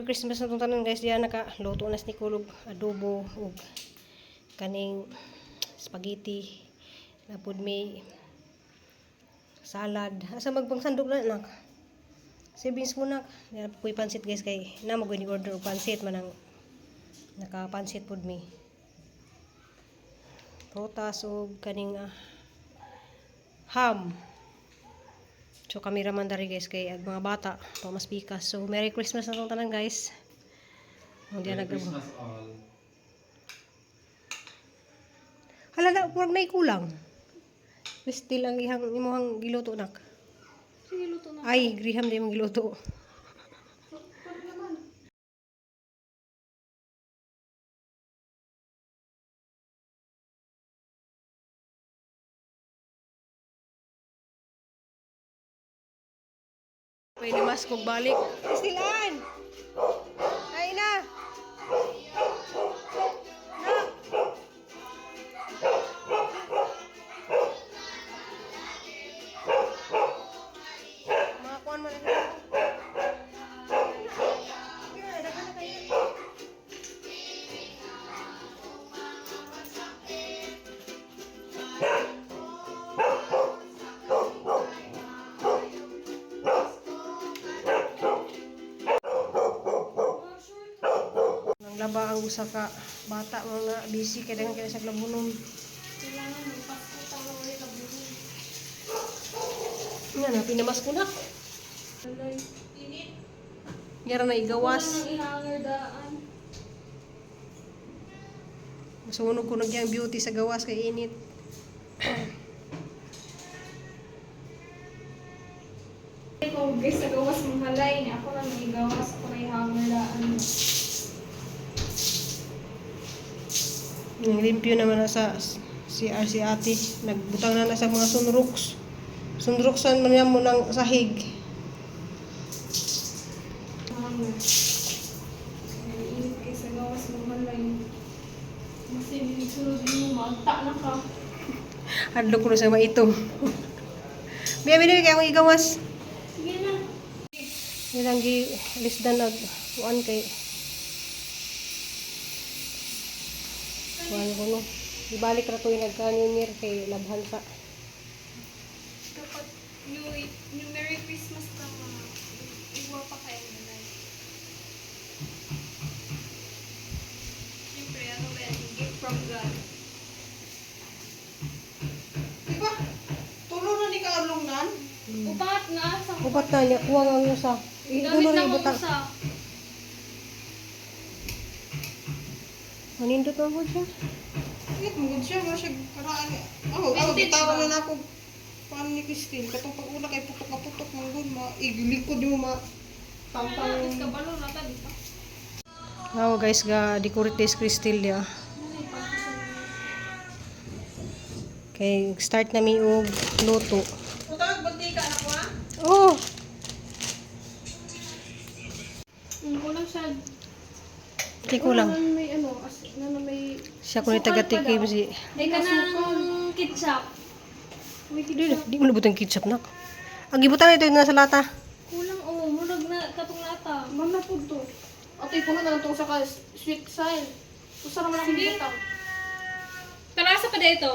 Christmas na itong tanan, guys. Diyan naka luto na si Nicole og adobo ug kaning spaghetti. Napud may salad. Asa magpangsandog na, nak? Savings mo, nak. Diyan po pansit, guys, kay na mo ni order og pansit manang naka-pansit pud mi. Prutas ug kaning ham. So kami raman dari, guys, kay ag mga bata pa mas pikas. So Merry Christmas na tong tanan, guys. Ang diyan Merry nag Christmas all. Hala na, murag nay kulang. Still ang ihang imuhang giluto, nak. Sige, luto na. Ay, griham di imong giluto. Pwede mas kog balik. Stilan! Ay na! Nak! Mga kuan mo na sila. Sige na, daghan na kayo. Nang laba ang usa ka bata, mga busy kay daghan kay sa labunon. Kailangan mo, Pasko pa ulit ang buhay. Nga na pinamas ko na. Alay. Init. Yara na igawas. Wala nang ihanger daan. Masunog ko nagyang beauty sa gawas kay init. Ikaw guys, sa gawas mong halay niya. Ako lang may gawas. Ako na ihanger daan. Nang limpyo naman na sa CR si ate. Nagbutang na na sa mga sunrooks. Sunrooksan man niya mo ng sahig. Hanger. Ay, init kayo sa gawas mong halay. Mas sunod mo, maagta na ka. Hadlok ko na sa maitom. Biya, biya, kaya akong igawas. Sige na. Nilang gi lisdan og kuan kay kuan ko no. Ibalik ra to yung nagka New Year kay labhan sa. Dapat new Merry Christmas ka mga. Iwa pa kayo nila. Siyempre, ano ba yan? Gift from God. Di ba? Tulo na ni kaalungnan. Upat na sa Upat na niya kuha nga ang usa. Gamit Itulo na na mong ibutang. usa. Manindot man gud siya. Ingat mo gud siya, mo siya karaan. Aw, aw, Vintage gitawan ba? na nako. Paano ni Christine? Katong pag-una kay putok na putok man gud ma igilikod mo ma Tangtang. tangtang. Is kabalo na ta, di ba? Wow guys, ga decorate this crystal dia. Kay start na mi og luto. Utang bantika na ko ha. Oh, Kulang siya. kay kulang. May ano, as, na may... Siya ko ni taga-tikim si. Ay ka ng ketchup. May Di, ketchup. di mo nabutang ketchup, nak. Ang gibutan na ito yung nasa lata. Kulang oh, murag na katong lata. Ma'am na pud to. Atoy puno na lang tong sa ka sweet sign. Usa ra man akong Sige. butang. Kalasa pa dito.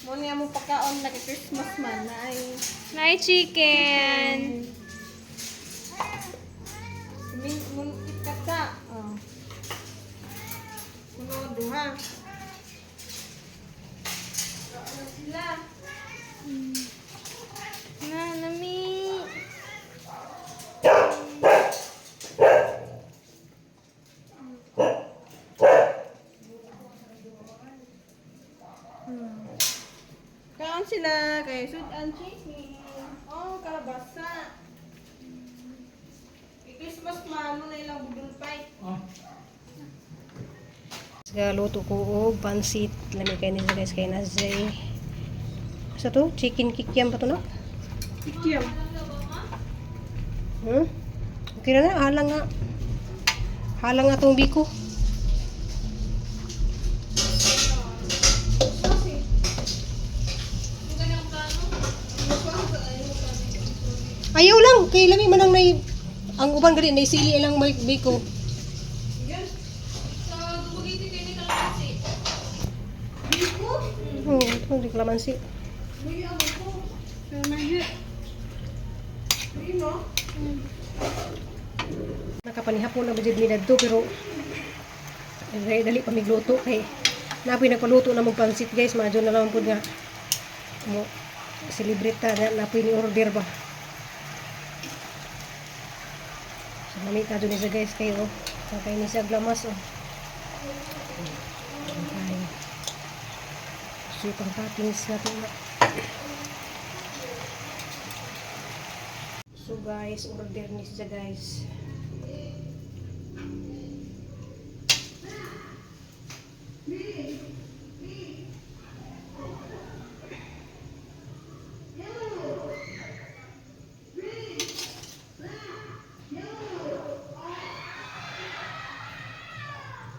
Mo niya mo pagkaon na Christmas man na ay Nay chicken. min mun itkatsa. Oh. Puno duha. Sila. Na nami. Kaon sila kay sud-an chicken. Oh, kalabasa. I-Christmas man mo na ilang budol pie. Ga luto ko og pansit. Lami kay ni guys kay nasa sa to chicken kikiam pa to, no? Kikiam. Okay na na, halang nga. Halang nga tong biko. Ang ganyang plano. Ayaw lang kay lami man ang nay ang uban gali nay sili lang may biko. Sa Dumaguete kayo ni kalamansi. Biko? Oh, ito di kalamansi. May ano ko. Kalamansi. May no? Nakapanihapon na ba jud mi dadto pero dali, dali pa migluto kay napoy nagpaluto na mong pansit, guys, maadyo na lang pud nga mo celebrate ta na napoy ni order ba. So mami ta ni siya, guys, kayo oh. Kay ni siya glamas oh. Okay. So pang toppings natin na. So guys, order ni siya, guys.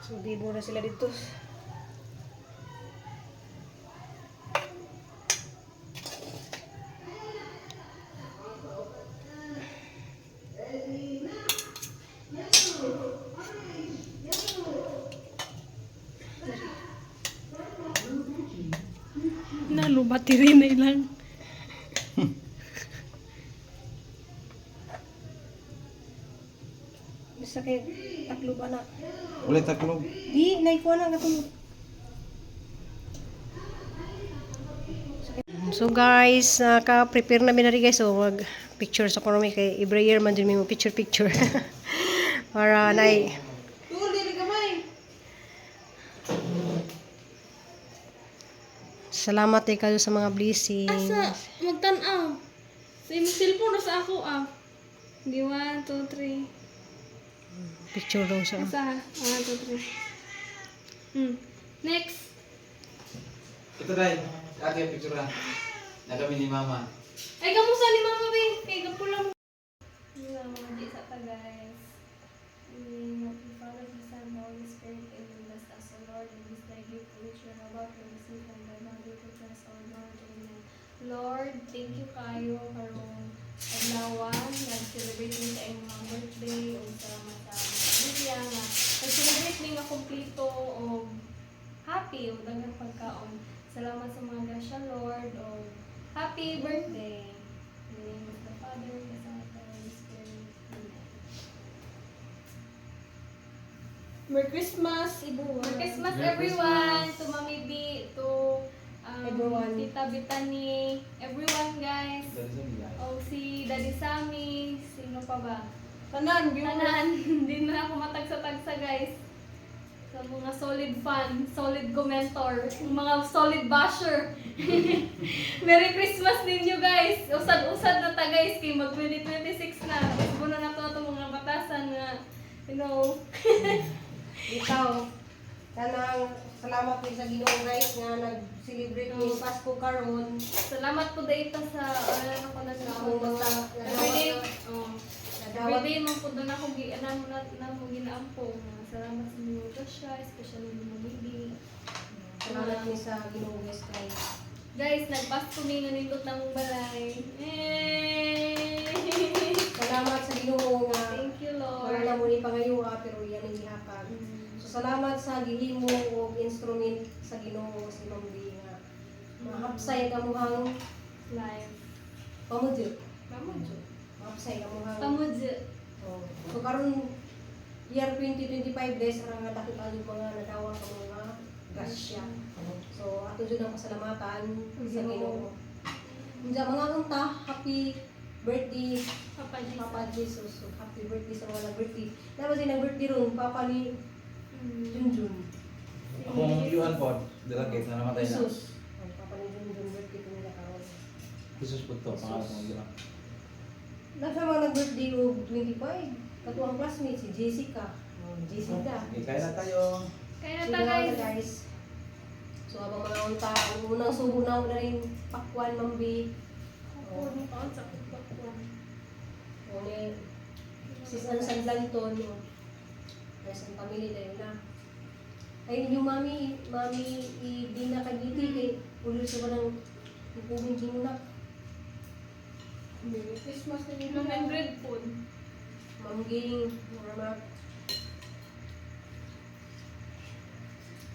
So, bibo na sila dito. Nalo battery na ilang. Bisa kay taklo ba na? Ulit taklob. Di, naikuha na katong. So guys, naka-prepare na mi na rin, guys. So mag picture sa kuno mi kay every year man din mi mo picture picture. Para nay Tuol, dili gamay. Salamat eh kayo sa mga blessings. Asa magtan-aw. Sa imong cellphone o sa ako ah. Di 1 2 3. Picture daw sa. Asa? 1 2 3. Next. Ito dahil. Ate yung picture na. Na kami ni Mama. Ay, kamusta ni Mama Bi? Kay gapula mo. Wala mga di sa ta, guys. In the name of the Father, the Son, the Holy Spirit, amen. Bless us, O Lord, and this thy gift which we are about to receive from thy bounty through Christ our Lord. Amen. Lord, thank you kayo karong adlaw nag-celebrate mi sa imong mga birthday ug salamat sa among pamilya nga nag-celebrate mi nga kompleto og happy ug daghang pagkaon. Salamat sa mga grasya, Lord, ug happy birthday. In the name of the Father, the Son, and the Holy Spirit. Amen. Merry Christmas, everyone. Merry Christmas, Merry everyone! Christmas. To Mami B, to Everyone. Tita Bitani, everyone, guys. Dari sa nila. O si Daddy Sammy, sino pa ba? Tanan, viewers. Tanan, hindi na ako matagsa-tagsa, guys. Sa mga solid fan, solid commentor, mga solid basher. Merry Christmas ninyo, guys! Usad-usad na ta, guys, kay mag 2026 na. Usbo na nato atong mga batasan nga, you know. Ikaw, kanang salamat po sa Ginoo, guys, nga nag-celebrate mi Pasko karon. Salamat po data sa ano ko na sa Ang mga Everyday, oh, nadawat everyday man po doon ako gi ano mo na na mo ginaampo. Salamat sa mga grasya, especially ni Mami B. Salamat mi sa Ginoo, guys, kay Guys, nagpasko mi nga nindot na mong balay. Yay! Salamat sa Ginoo nga Thank you, wala Lord. na mo ni pangayo pero iyan ang gihatag. So salamat sa gihimo og instrument sa Ginoo si Ma'am B nga mahapsay ang amuhang Live. pamudyo. Pamudyo. Mahapsay ang amuhang. Pamudyo. Oh. So karon year 2025, guys, arang nga dako kayo mga nadawa ka mga grasya. So ato jud ang pasalamatan sa Ginoo. Unsa mga unta, happy birthday Papa Jesus. Papa Jesus. So, happy birthday sa mga nag-birthday. Dapat sila nag-birthday ron, Papa ni Junjun. Akong yuan po. Dalagit na namatay na. Jesus. Ang Papa ni Junjun birthday ko nila karon. Jesus po to. Pangalan kong yuan. Nasa mga nag-birthday og 25. Kato ang classmate si Jessica. Oh, Jessica. Sige, kaya na tayo. Kaya na Sige ta, na guys. guys. So habang mga unta, ang unang subo na na rin pakwan mambi. Ako, ni paon sa pagpakwan. Uli, sis ano sa Blanton, oh. Nasa pamilya dahil na. Ay, yung mami, mami, i-dina Cavite, kay ulo sa ba ng hukubing ginunak. Merry Christmas na nila. 100 po. Ma'am Ging, salamat.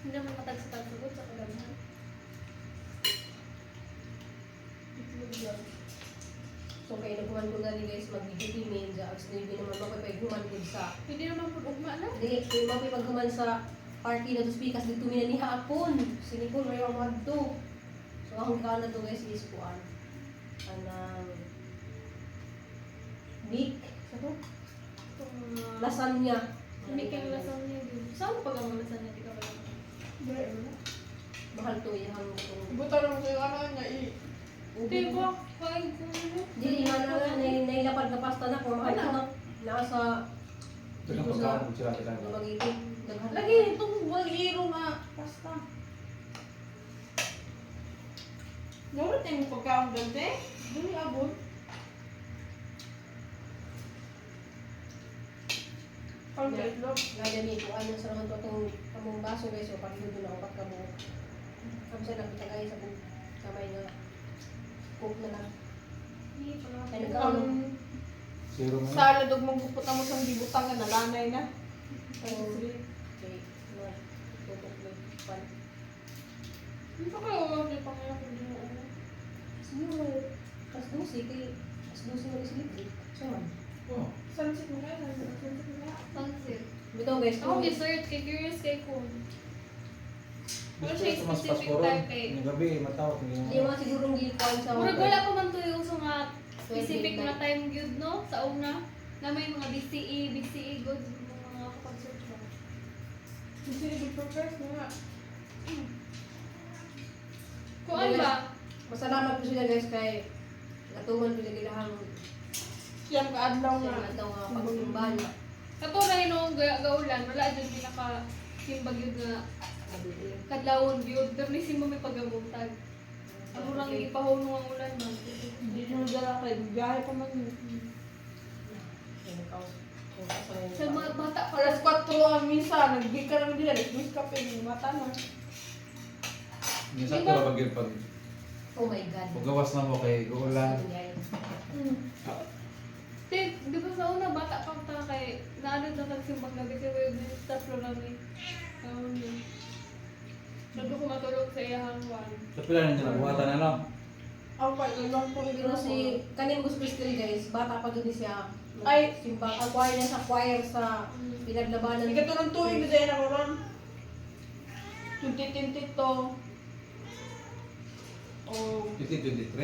Hindi naman katagsa-tagsagot sa kaganahan. Itlog lang. So kay naghuman ko gani guys, mag-duty main sa alas 9 naman makoy paghuman gud sa Hindi naman po ugma na. dili kay makoy paghuman sa party na to speakers dito mi na ni hapon. Si Nicole may madto. So akong gikaon na to guys is kuan. Anang bake sa to? Itong mga Lasagna. Hindi kayo lasagna yun. Saan pag ang lasagna? Di ka ba lang? Dre, ano? Mahal to iyang itong Buta lang sa'yo, ano niya, i... Di ba? Kain ko. Dili man na nga, nailapad na pasta na kung mahal na. Nasa Ito lang pagkaon kung sila kita. Dumaguete. Daghan. Lagi, itong waliro nga, pasta. Nawala tayong pagkaon dante? Dali abot. Pang Yeah. itlog. Gaya ni kung ano sa naman to itong among baso guys, so pahiludo na upat ka buok. Kami sa nakita guys sa buok kamay nga coke na lang. Hindi pa lang. Ay, nagkaon. Ang Zero man. salad ug magpuputa mo sa gibutangan na lanay na. Oo. Okay, no. Tutok na pan. Hindi pa kayo hindi pa kayo kung di mo ano. Siguro, as 12 kay as 12 na is libre. So man. Oh. Sunset mo kaya, sunset, sunset mo kaya. Pansit. Bitaw guys, Ako i-search kay curious kay kung. Wala Gusto siya ko mas specific pasporon. type eh. Yung gabi, matawag. Hindi mga sigurong gikuan sa Murag wala pa man to yung sa mga specific Twelve na time gyud no sa una na may mga BCE, BCE goods mga kapag-search ba. Kasi before first na nga. Kung ano ba? Masalamat po sila guys kay natuman po sila ilahang Siyam kaadlaw nga. siyang adlaw nga pagsimba niya. Kato na hinuong gaulan, wala jud pinaka simbag yun nga kadlawon gyud pero ni simba may pagabuntag. Amo lang ipahulong ang ulan man. Hindi mo dala kay biyahe pa man yun. Sa mga bata pa Alas 4 ang misa, nagbika naman nila, nag kape, mata na. Minsan ko lang pag pag Oh my God. paggawas na mo kay guulan. Te, di ba sa una, bata pa ta kay naano na nagsimbang gabi kay wayo din tatlo lang eh. Kaon yun. Sabi ko matulog sa iyahang one. Sa pila ninyo nagbuhatan na no? Ako pa, ilang po Pero si kaning Gus Crystal guys, bata pa dun siya. Ay! Simba, ang choir niya sa choir sa pinaglabanan. Ikatulong tuig na dyan ako ron. 2022. Oh. 2023.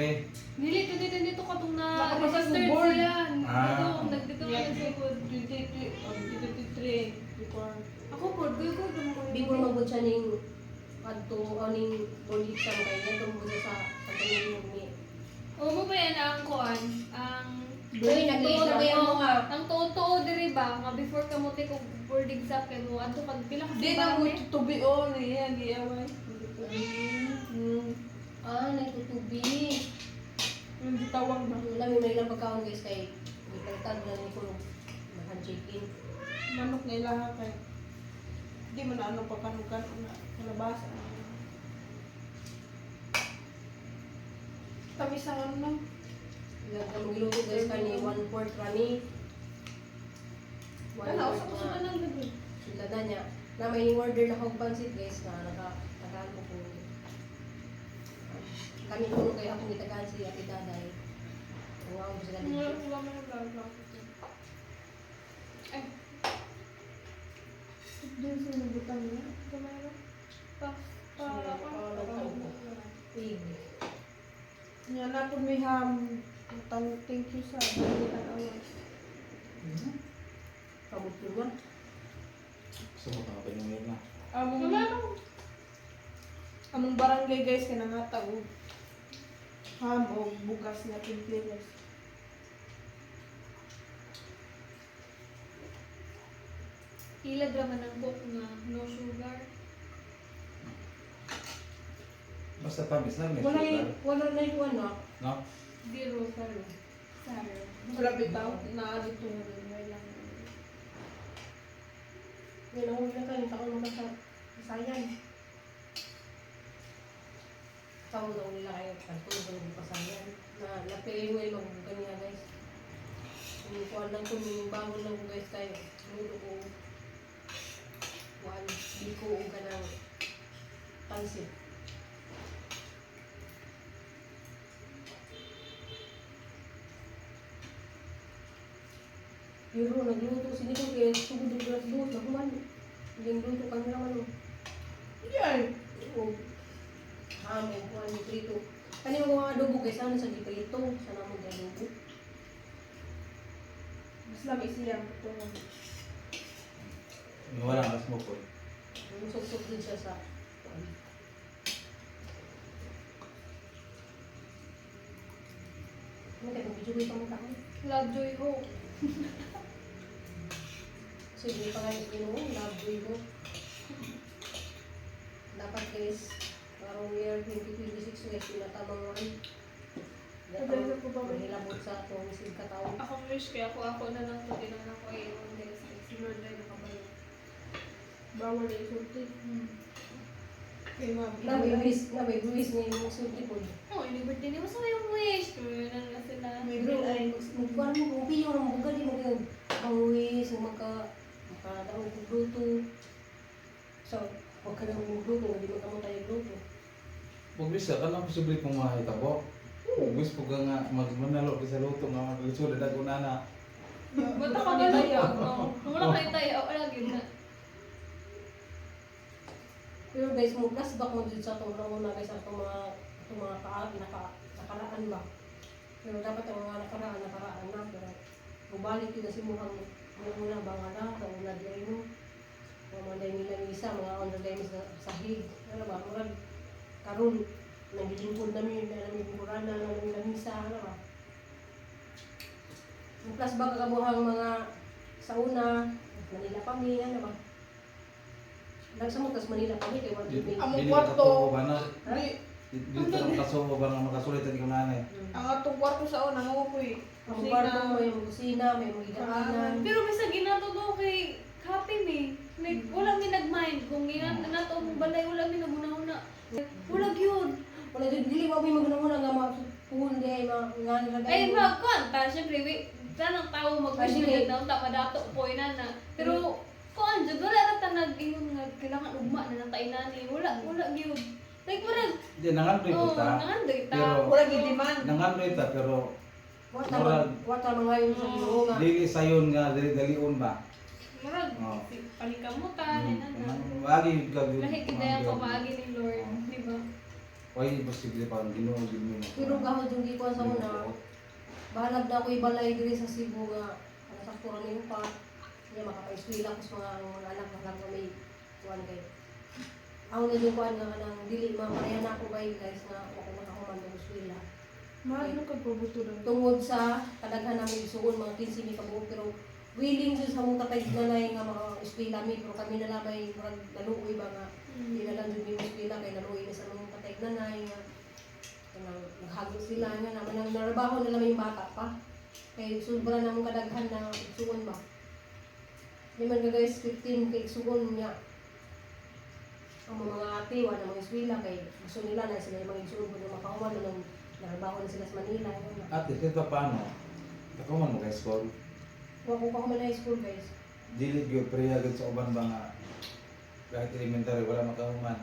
Dili, dito dito dito katong na Nakapasa sa registered board. siya. Ah. Dito, nagdito Yeah. na sugod. 2023, oh, 2023. Before. Ako po, ko ko Before mabot siya ning adto o ning board exam kay niya tungkol siya sa sa tumulong ni. O mo ba yan ang kuan? Ang Ay, nag-late na ba yung mga Ang tuo-tuo diri ba nga before ka mo take og board exam kay mo adto kag pila ka Di na simbahan, mo eh? tubi o, niya, giaway. Ah, nagtutubi. Yung tawag ba? Wala may ilang pagkaon guys kay gipalitan na ni ko mahan chicken. Manok na ilaha kay. Di man na ano pagkanukan na kalabasa. Tamis ang ano no? Ilang kami giluto guys kani 1/4 rani. Kana usa ko sa tanan gabi. Sila na niya. Na may order na kog pansit guys na naka tagaan ko po. Kami kuno kay akong gitagaan si Ate Daday. Kung ako sila Wala dito. wala man nag-vlog. Ay, Din sa nabutan niya. gamay lang. Pa pa pa. Pig. Nya na po may ham. Thank you sa balitan awas. Pabuto na. Gusto mo ka pa yung na. Among Wala lang. Among barangay guys kay nangatag og ham og bugas na timpliros. Ilad ra man ang coke nga no sugar. Basta tamis lang may Wala sugar. wala na yung ano. No? Zero saro. Saro. Wala bitaw naa dito. Wala lang. Yun ang una kayo, taon mo sa Sayan. Sama daw nila kayo pagtulog ng pasayan. Na na-farewell mag ganyan, guys. Yung kuan lang ko, yung bangon lang ko, guys, kayo. Mulo ko kuan, biko o ganang pansit. Pero nagluto si Nico kaya sugod og alas 2 na human. Yung luto kami naman, oh. Yan. O ham o kuan ni prito. Kani mga adobo kay sana sa giprito, sana mo adobo. Mas lami siya tungod. Wala mas mo po. Suksok din siya sa kuan. Ano kaya kung video ko yung pangutang? Love, joy, hope. So, hindi pa kayo Ginoo, love, joy, hope. Dapat guys, karong year 2026 guys, pinatamang ano. Madali ko ba ba? Mahilabot sa atong isig kataon. Akong wish kaya ako ako na lang to tinanong ko ay ingon guys. Si Lord ay nakabalo. Bawal ay sulti. Kay ma'am. Na may buwis nga yung sulti po. Oh, ini birthday ni mo sa yung wish. Tuloy na na sila. May Pero bill ay. magkuhan mo, okay yung ang bugal, di mo yung ang wis, ang magka, makadaog kong luto. So, huwag ka lang magluto, hindi mo kamo tayo luto. Pag bisa ka lang posible pong mahitabo. Pag po ka nga magmanalo sa luto nga maglisod na ko nana. Bata ka ba? Wala kayo tayo. Wala gyud na. Pero guys, mo flashback mo dito sa itong una guys, sa itong mga nakaraan ba. Pero dapat ang mga nakaraan, nakaraan na. Pero bubalik yun na si Muhang una ba nga na, sa una di ay no. Mga mga dahil nila misa, mga under dahil sa sahig. Ano ba, murag karon naglilingkod namin, na namin kurana, na namin lamisa, ano ba. Yung flashback kakabuhang mga sa una, Manila pa mi, ano ba. Nagsa mo, tas Manila pa mi, kay wala mi. Among Dili kwarto. katuo ba na? Di, Dito ang kasuo ba nga makasulit ang nanay. ang atong kwarto sa una mo ko eh. Ang kwarto, may mga kusina, may mga daanan. Pero bisa ginato ko kay happy mi. Like wala mi nagmind kung ginat nato ang balay wala mi naguna-una. Wala gyud. Wala dyan, dili wa may magunang-una nga mapuhon di ay mga nga nila Ay magkuan ta syempre we tanang tao mag-wish Ay, na dili. jud na unta madato po ina na. Pero kuan jud wala ra ta nag-ingon nga kailangan ugma na lang ta inani. Wala wala gyud. Like murag Di nangandoy ko oh, ta. nangandoy ta. Pero Wala gid demand. nangandoy ta pero Wata man, wata man ngayon sa Ginoo nga. dili sayon nga dili dalion ba. Murag Oh. paningkamutan ina na. Maagi ka gyud. Lahi gid ang pamaagi ni Lord, di ba? Way posible pa ang Ginoo gyud mo. Pero gahod yung gikuan sa una, bahalag na ako'y balay diri sa Cebu nga nasakto ra niyo pa. Niya makapaeskwela ko sa mga anak bahalag na may kuan kay. Ako na yung kuan nga kanang dili mapareha na ako bay guys nga ako makahuman og eskwela. Mahal kag pabuto lang. Tungod sa kadaghan namin isuon mga 15 mi kabuok pero willing jud sa mong tatay nanay nga mga eskwela mi pero kami na lamay murag naluoy ba nga di na lang jud mi eskwela kay naluoy na sa mong tatay nanay nga kanang naghago sila nga naman ang narabaho na lang yung bata pa kay sobra na mong kadaghan na igsuon ba di man ka guys 15 kay igsuon niya ang mga ate wala mga eskwela kay gusto nila na sila yung mga igsuon kung makahuman na nang narabaho na sila sa Manila yun na. Ate, kahit pa paano? Ako man mo school. Wa ko pa human high school guys. Dili gyud preya gyud sa uban ba nga kahit elementary wala makahuman.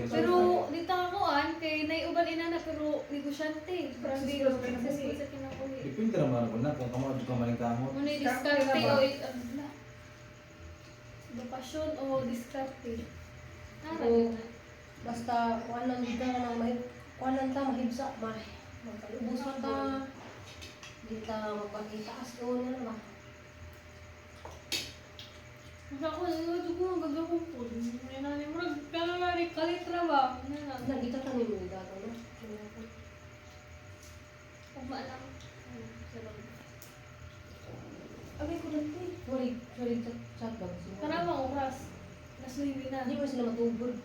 Pero dito ako an kay naiuban ina na pero negosyante. Successful sa kinabuhi. Successful sa kinabuhi. Depende naman ako na kung kamo ka maling kamot. Muna yung diskarte o edukasyon o diskarte. Tara Oo. na. Basta kuan lang gid ka nang mahib kuan lang ta mahibsa ma magkalubos man ta. Di ta magpakitaas doon ano ba. Mas ako, ito ko, ang gagawin po. May nani, murag, pero nani, kalitra ba? Ano na? Nagita ta ni mo dato no. Ugma lang. Sarap. Abay ko lang eh. Sorry, sorry chat chat ba. Tara bang oras? Nasuiwi na. Hindi mo sila matugod.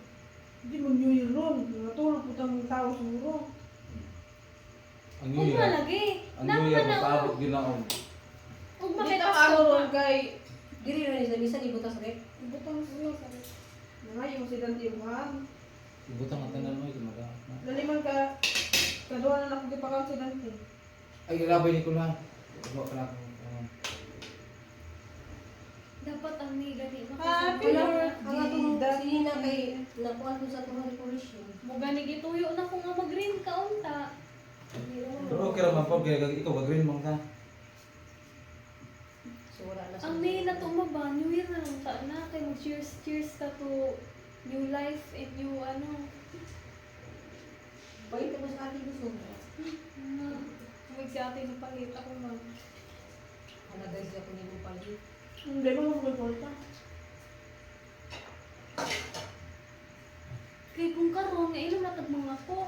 Di mo New Year ron. Natulog po tang tao siguro. Ang New Ugma Year. lagi. Ang New Year magpaabot gyud na og Ugma Di kay ta Pasko araw ron pa. kay Diri ra ni sa bisan ibutas rek. butang sila. Nangayo mo sila tiyuhan. Ibutang ang tanan mo, maga. Dali man ka kaduha na ako gipakaon sa Dante. Ay, galabay ni ko lang. Wa pa na akong, ano. Dapat ang may gani Happy makasabay. Ang atong sinina kay nakuan ko sa atong decoration. Mo gani gituyo na ko nga mag-green ka unta. Pero okay ra man po, kaya ikaw ga-green man ka. So wala na. Ang may na ba, New Year na lang ta na kay mag cheers cheers ka to new life and new ano. Bait ako sa ating gusto. Na, Tumig si ate ng palit ako mag. Wala guys, ako nimo palit. Hindi mo magpulta. Kay kung karon nga ilong natag mga ko.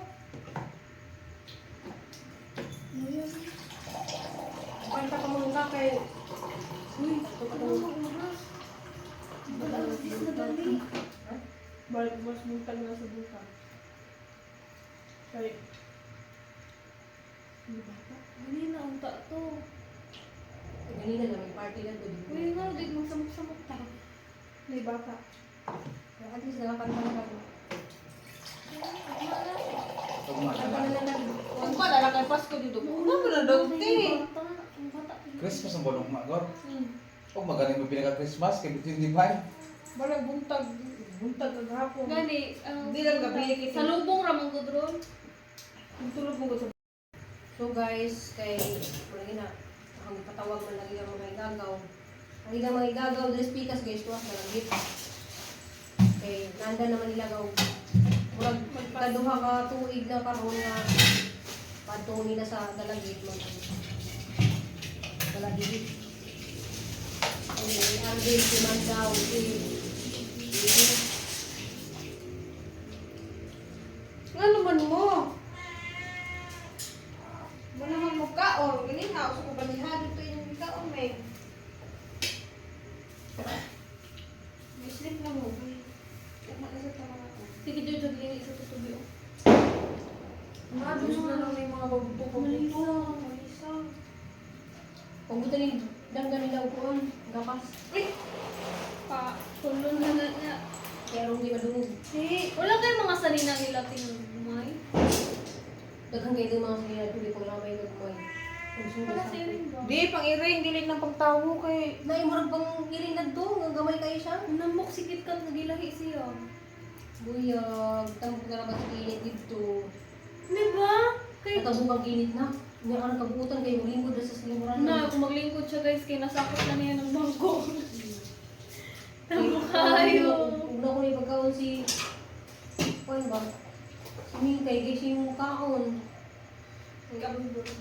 New Year. Panta ka muna kay. Uy, ano ang oras? Alas 10 na dali. Balik mas muntag na sa buka. Kay Ano ba ito? Gani na unta to. Ganina na may party lang doon. Uy, nga di magsamok-samok ta. May bata. At least nakakanta na kami. Tugma na Kanta lang. na lang. Kung pa na kay Pasko dito. Ano mo na daw te? Bata, ang bata. Christmas ang buwan ugma god. Og magaling mo pinaka Christmas kay 25. Balag buntag, buntag kagahapon. Gani, ang Di lang gabi, kay- Sa lubong ra man gud ron. Kung tulog mo ko sa So guys, kay wala na ang patawag man lagi ang mga igagaw. Ang ilang mga igagaw dress pikas guys tuwas na lang git. Kay nanda naman nila gaw. Murag kaduha ka tuig na karon nga padto nila sa dalagit man. Dalagit. Ay, Arvin, si Mandaw, si Nga naman mo? Mo naman mo kaon, ganiha sa ko baniha dito yung kaon may. May sleep na mo. Ugma na sa tama ako. Sige, Jojo, dili sa tutubi. Oh. Mga na lang may mga babuto Malisa. Malisa. Kung buta ni danggan nila upuan, gapas. Uy! Pa, tulon na na na. Kaya rong di madungog. Eh, wala kayong mga salina nila tinagmay. Daghang kayo mga sinila tuloy pag lamay gagmay. Kung sino Wala sa sa iring ba? Di, pang iring, dili ng pangtawo kay. Nay, murag pang iring nagto, nga gamay kayo siya. Namok sikit ka nagilahi siya. Buyag, tampo ka na ba sa init dito? Di ba? Kay Katabukang init na. Hindi ka nagkabutan kayo, lingkod na sa silimuran. na, kung maglingkod siya guys, kay nasakot na niya ng bangko. Tamo kayo. Una ko na ipagkaon si... Kuan ba? Si Mingkay, kay siya yung kaon.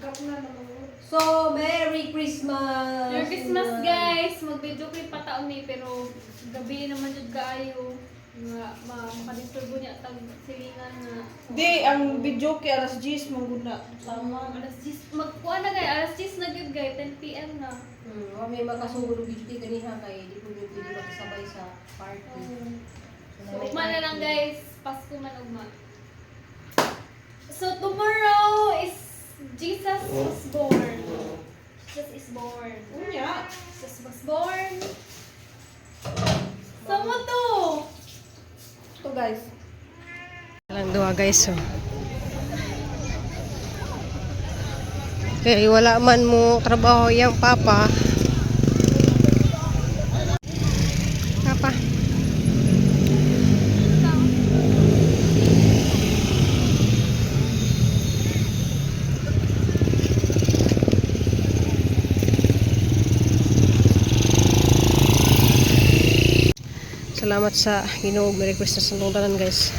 Kap na naman. So, Merry Christmas! Merry Christmas guys! Mag-video ko yung pataon ni pero gabi naman jud kaayo nga ma makadisturbo niya tag silingan nga Di, ang video kay alas 10 mangguna. tama alas 10 magkuan na guys alas 10 na gyud guys 10 PM na. Wa may makasugod og video ganiha kay di ko yun pwede makasabay sa party. So, ugma na lang guys. Pasko man ugma. So, tomorrow is Jesus was born. Jesus is born. Unya. Jesus was born. Sa mo to? Ito guys. Lang duha guys oh. Kay wala man mo trabaho yang papa. Papa. Salamat sa Ginoo. Merry Christmas sa tanan guys.